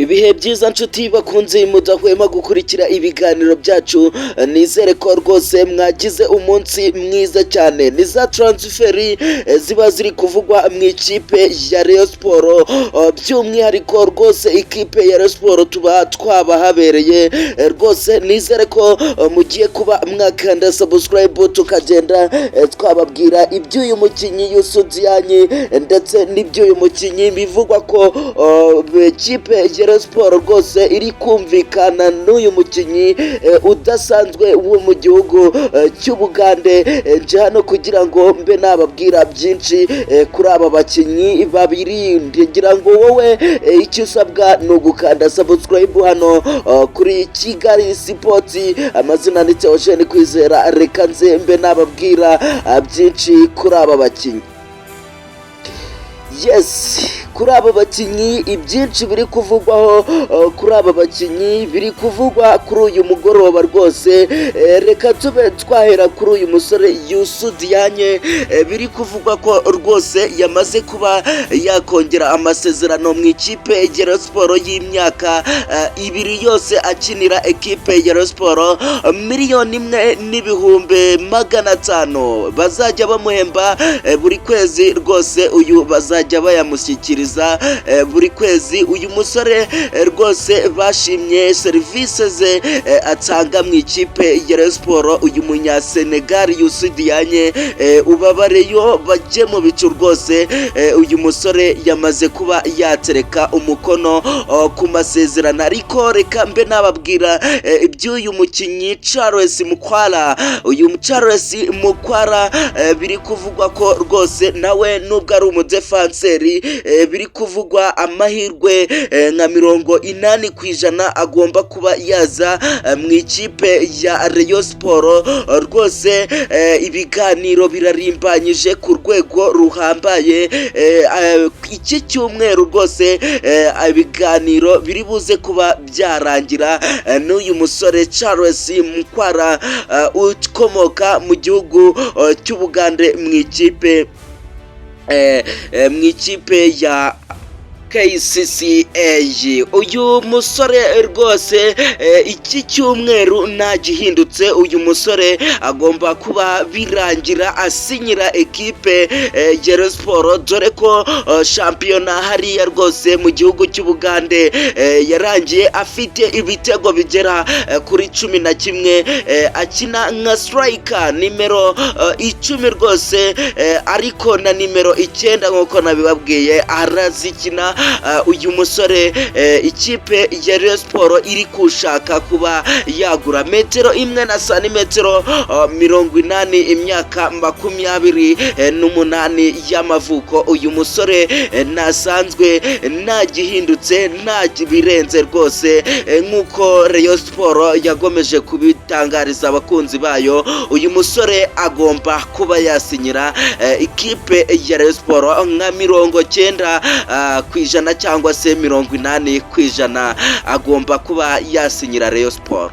Ibihe byiza nshuti bakunze mudahwema gukurikira ibiganiro byacu. Nizere ko rwose mwagize umunsi mwiza cyane. Ni za transfer ziba ziri kuvugwa mu ikipe ya Rayon Sport, by'umwihariko rwose ikipe ya Rayon Sport tuba twabahabereye. Rwose nizere ko mugiye kuba mwakanda subscribe, tukagenda twababwira iby'uyu mukinnyi Youssou Diagne ndetse n'iby'uyu mukinnyi bivugwa ko ikipe ya Rayon Sport rwose iri kumvikana n'uyu mukinnyi udasanzwe wo mu gihugu cy'Ubugande. Nje hano kugira ngo mbe nababwira byinshi kuri aba bakinnyi babiri. Ngira ngo wowe icyo usabwa ni ugukanda subscribe hano kuri Kigali Sports. Amazina ni Theogene Kwizera. Reka nze mbe nababwira byinshi kuri aba bakinnyi. Yes, kuri aba bakinnyi ibyinshi biri kuvugwaho, kuri aba bakinnyi biri kuvugwa kuri uyu mugoroba rwose. Reka tube twahera kuri uyu musore Youssou Diagne, biri kuvugwa ko rwose yamaze kuba yakongera amasezerano mu ikipe ya Rayon Sport y'imyaka 2 yose akinira ekipe ya Rayon Sport. 1,500,000 bazajya bamuhemba buri kwezi. Rwose uyu bazajya bayamushyikiriza buri kwezi. Uyu musore rwose bashimye serivisi ze atanga mu ikipe ya Rayon Sport. Uyu munyasenegal Youssou Diagne, ubabareyo bajye mu bicu rwose. Uyu musore yamaze kuba yatereka umukono ku masezerano. Ariko reka mbe nababwira iby'uyu mukinnyi Charles Mukwala. Uyu Charles Mukwala biri kuvugwa ko rwose nawe nubwo ari umudefanseri, biri kuvugwa amahirwe nka 80% agomba kuba yaza mu ikipe ya Rayon Sport. Rwose ibiganiro birarimbanyije ku rwego ruhambaye. Iki cyumweru rwose ibiganiro biri buze kuba byarangira n'uyu musore Charles Mukwala ukomoka mu gihugu cy'Ubugande mu ikipe ya KCCA. Uyu musore rwose iki cyumweru ntagihindutse, uyu musore agomba kuba birangira asinyira ekipe ya Rayon Sport, dore ko shampiyona hariya rwose mu gihugu cy'Ubugande yarangiye afite ibitego bigera kuri 11, akina nka striker nimero 10 rwose, ariko na nimero 9 nk'uko nabibabwiye arazikina. Uyu musore ikipe ya Rayon Sport iri kushaka kuba yagura, metero 1 na santimetero 80, imyaka 28 y'amavuko. Uyu musore ntasanzwe, nta gihindutse, nta birenze rwose. Nk'uko Rayon Sport yagomeje kubitangariza abakunzi bayo, uyu musore agomba kuba yasinyira ikipe ya Rayon Sport nka 90% cyangwa se 80% agomba kuba yasinyira Rayon Sport.